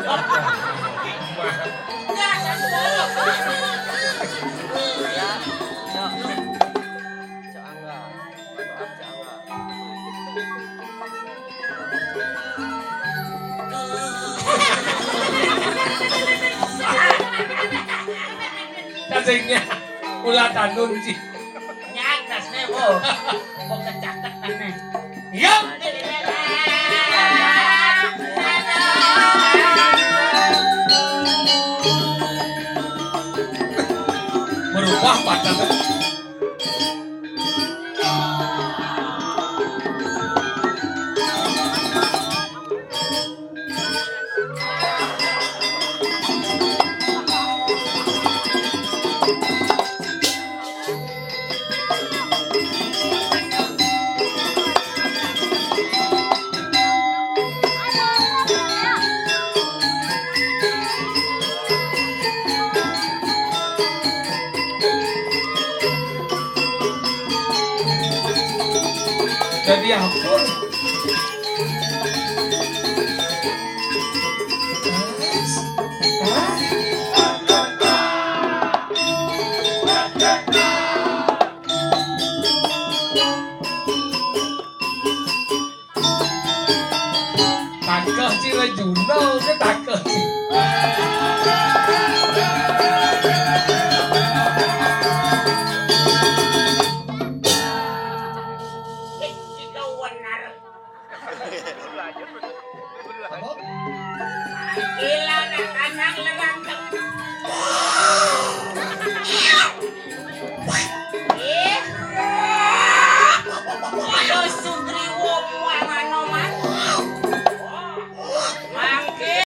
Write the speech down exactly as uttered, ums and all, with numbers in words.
Ya, satu. Ya. Cok. Cok Angga. Maaf, Cok Angga. Cacingnya ulah tanun sih. Nyatas nih, Bu. Kok kecatet kan nih? Iya. Berubah pada. Jadi ampun. Takeh cile Juno ke takeh ci. Apa? Gila, anak lerang